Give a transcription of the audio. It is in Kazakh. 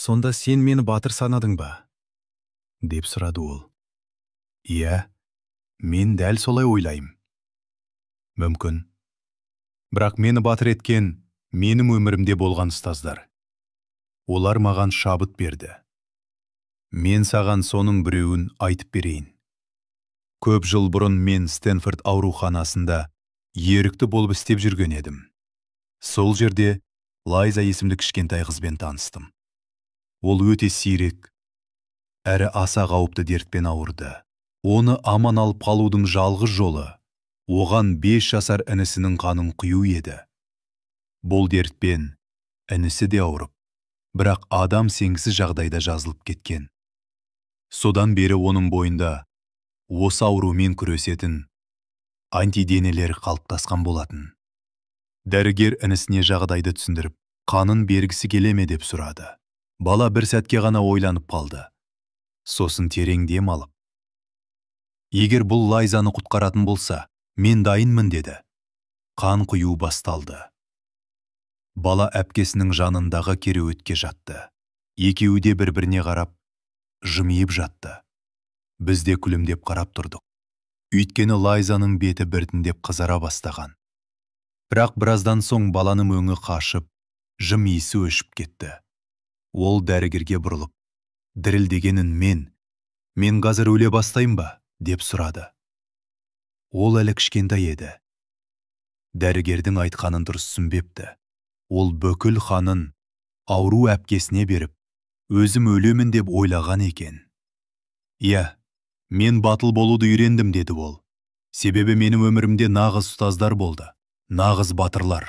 Сонда сен мені батыр санадың ба? Деп сұрады ол. Иә, мен дәл солай ойлаймын. Мүмкін. Бірақ мені батыр еткен менің өмірімде болған ұстаздар. Олар маған шабыт берді. Мен саған соның біреуін айтып берейін. Көп жыл бұрын мен Стэнфорд ауруханасында ерікті болып істеп жүрген едім. Сол жерде Лайза есімді кішкентай қызбен таныстым. Ол өте сирек, әрі аса қауіпті дертпен ауырды. Оны аман алып қалудың жалғыз жолы оған 5 жасар інісінің қанын құю еді. Бұл дертпен інісі де ауырып, бірақ адам сенгісіз жағдайда жазылып кеткен. Содан бері оның бойында осы аурумен күресетін антиденелер қалыптасқан болатын. Дәрігер інісіне жағдайды түсіндіріп, қанын бергісі келе ме деп сұрады. Бала бір сәтке ғана ойланып қалды. Сосын терең дем алып, егер бұл Лайзаны құтқаратын болса, мен дайынмын деді. Қан құю басталды. Бала әпкесінің жанындағы кереуетке жатты. Екеуі де бір-біріне қарап, жымиып жатты. Біз де күлімдеп қарап тұрдық. Өйткені Лайзаның беті біртіндеп қызара бастаған. Бірақ біраздан соң баланың өңі қашып, жымиысы өшіп кетті. Ол дәрігерге бұрылып, дірілдегенін мен қазір өле бастайын ба? Деп сұрады. Ол әлі кішкентай еді. Дәрігердің айтқанын дұрыс түсінбепті. Ол бүкіл қанын ауру әпкесіне беріп, өзім өлемін деп ойлаған екен. Иә, мен батыл болуды үйрендім, деді ол. Себебі менің өмірімде нағыз ұстаздар болды, нағыз батырлар.